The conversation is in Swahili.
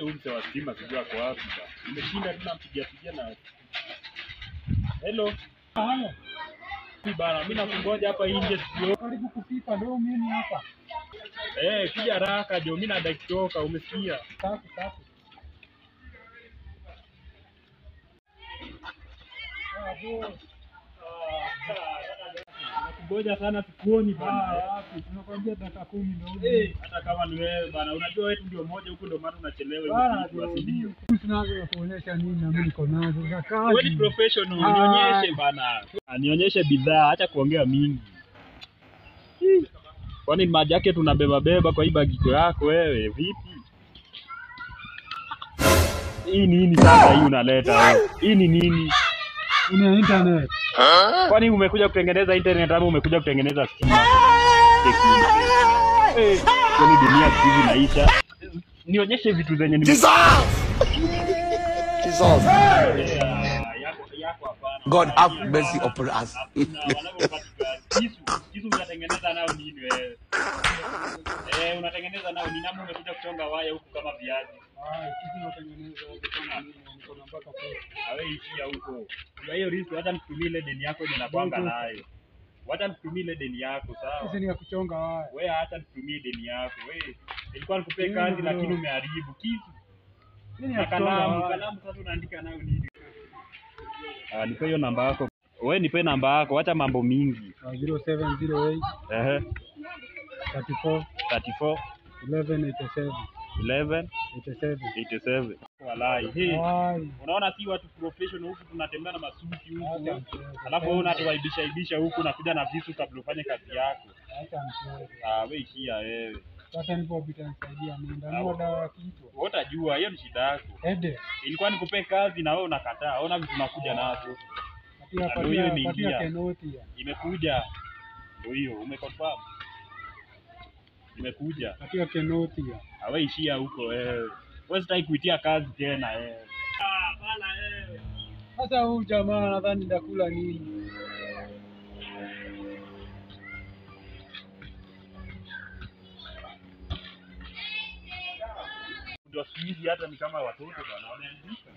Huyu mzee wa stima sijui ako wapi bana. Nimeshinda tu nampigia pigia na. Hello. Haya. Bana, mimi nakungoja hapa nje sio. Karibu kufika ndio mimi hapa. Kuja haraka jo, mimi nadai kutoka, umesikia? Safi safi. Nakungoja sana tukuoni bana. Wapi? Tunakwambia dakika 10 ndio. Hata kama ni wewe bana, unajua wewe ndio mmoja huko ndio maana unachelewa Bana, hivi ndio. Sinazo kuonyesha nini na mimi niko nazo za kazi. Wewe ni professional, nionyeshe bana. Nionyeshe bidhaa, acha kuongea mingi. Kwani maji yake tunabeba beba kwa hii bagiko yako wewe vipi? Hii nini sasa hii unaleta wewe? Hii ni nini? Ni internet. Kwani umekuja kutengeneza internet ama umekuja kutengeneza stima? Kwani dunia siku hizi inaisha? Nionyeshe vitu zenye ni Jesus! Jesus. Yako hapana. God have mercy upon us. Kisu unatengeneza nao nini wewe? Unatengeneza nao nini? Ama umekuja kuchonga waya huku kama viazi? Kisu unatengeneza kama nini? Niko na mpaka pesa. Awe ishia huko. Kwa hiyo risk hata mtumie ile deni yako yenye nakwanga nayo. Wacha mtumie ile deni yako sawa? Kisu ni ya kuchonga waya. Wewe hata mtumie deni yako. Wewe ilikuwa nikupee kazi lakini umeharibu kisu. Nini ya kalamu? Kalamu sasa unaandika nayo nini? Nipe hiyo namba yako. Wewe nipe namba yako, acha mambo mingi. 0708 34 34 11 87 11 87 87. Walai. Hey. Unaona si watu professional huku tunatembea na masuti huku. Alafu wewe unatuaibisha ibisha huku unakuja na visu kabla ufanye kazi yako. Acha mchezo. Wewe ishia wewe. Sasa nipo bitanisaidia mimi ndio dawa ya kichwa. Wewe utajua hiyo ni shida yako. Ede. Ilikuwa nikupe kazi na wewe unakataa. Ona vitu unakuja nazo. Patia patia kenoti. Imekuja. Ndio hiyo umeconfirm. Imekuja. Patia kenoti. Awe ishia huko wewe. Wewe sitaki kuitia kazi tena wewe. Bana wewe. Sasa huyu jamaa nadhani ndakula nini? Ndio siku hizi hata ni kama watoto bana wameandika.